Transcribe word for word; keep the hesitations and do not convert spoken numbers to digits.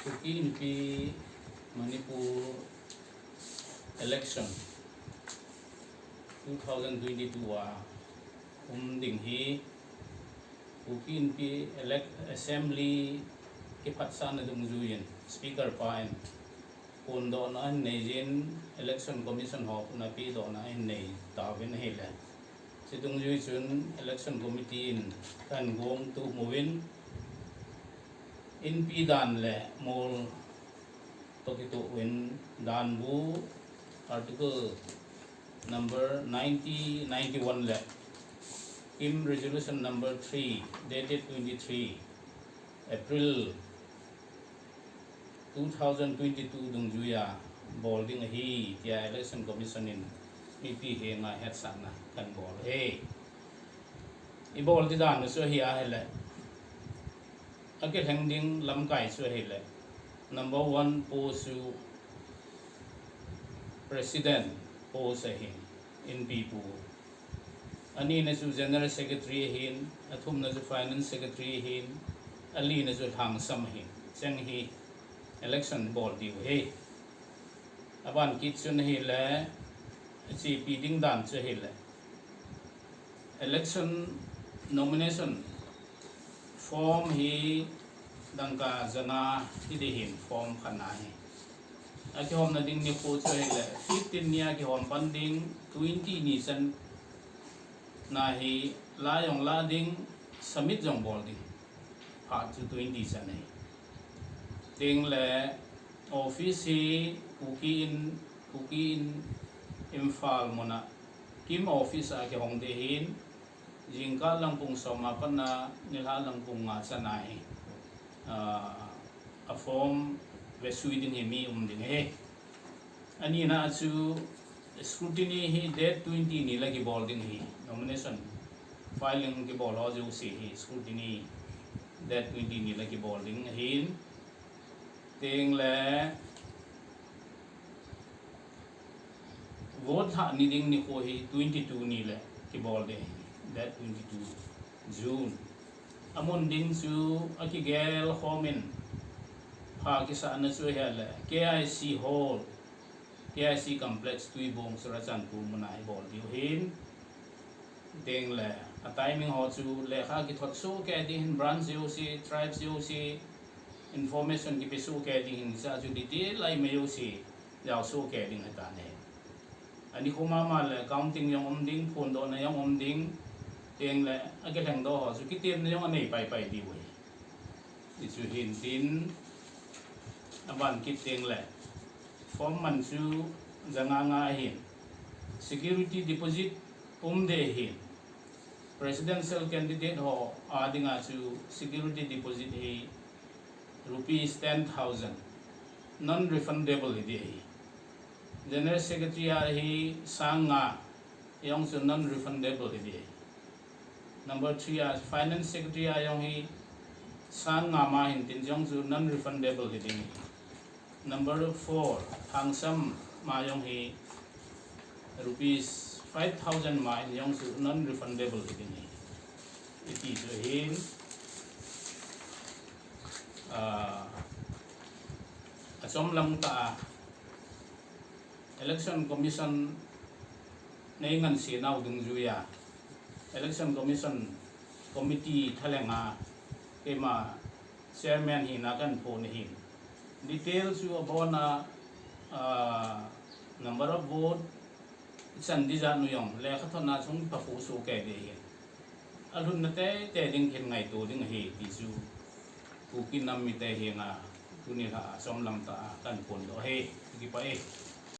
Kuki Inpi Manipur election two thousand twenty-two a um ding hi Kuki Inpi elect assembly kiphatsahna dungjuiyin speaker pa in phondohna ahin neijin, election commission ho khut a pedohna ahin nei tauvin ahile, chudungjui chun election committee in kahin gong tup uvin, Inpi dan le mol toh kitoh uvin, danbu article number ninety, ninety-one le KIM resolution number three dated twenty-three April two thousand twenty-two dungjuiya bol ding ahi tia election commission in mipi henga hetsahna kahin bol e. Ibol ding dan chu ahi ahile, akilheng ding lamkai chu ahile, number one post chu president post ahin, Inpi pu. Anina chu general secretary ahin, athumna chu finance secretary ahin, alina chu lhangsam ahin. Cheng hi election bol diu ahi. Aban kit chun ahile, achepi ding dan chu ahile, election nomination form hi dangka janga hiding ahin, form khat na hi. Akihomna ding nikho chu ahile, fifteen ni a kihom pan ding, twenty ni chan na hi la jong la ding, submit jong bol ding. Phat chu twenty chan ahi. Tengle office hi Kuki In, Kuki In Imphal muna KIM office a kihong ding ahin, jingkah lang pung som a pat a nilhah lang pung nga chan a hi, ah, a form vesui ding hi mi um ding ahi. Anina chu scrutiny hi date twenty ni la kibol ding ahi. Nomination filing kibol ho jouse hi scrutiny date twenty ni la kibol ding ahin. Tengle vote lhah ni ding nikho hi twenty-two ni le kibol ding ahi, date twenty-two June. Amun ding chu akigel khomin pha kisahna chu ahile K I C Hall, K I C Complex, Tuibong, Churachandpur muna ibol diu ahin. Tengle a timing ho chu lekha kithot sohkei ding ahin, branch jouse, tribes jouse, information kipe sohkei ding ahin, hiche a chu detail a ima jouse jao sohkei ding ahitan ahi. Anikho mama le counting jong um ding, phondohna jong um ding, tengle akilhengdoh ho chu kitemna jong anei paipai diu ahi. Hichu hintin, aban kit tengle form man chu janga nga ahin, security deposit um ding ahin, presidential candidate ho a dinga chu security deposit hi rupees ten thousand, non-refundable hiding ahi. General Secretary a hi sang nga, jong chu non-refundable hiding ahi. Number three a Finance Secretary a jong hi sang nga ma hintin, jong chu non-refundable hiding ahi. Number four, lhangsam ma jong hi rupees five thousand ma in, jong chu non-refundable hiding ahi. Iti chu ahin, ah, achom lam tah a Election Commission nei ngansenau dungjuiya Election Commission Committee thalhenga keima chairman hina kahin phon ahin, detail chu abona, ah, number of vote, ichan ding jat nu jong lekhathotna chung phapu sohkei ding ahin, alhunna teitei ding hin ngaito ding ahi ti chu Kuki nam mite henga tuni lha a chomlam tah a kahin phondoh ahi. Kipah e.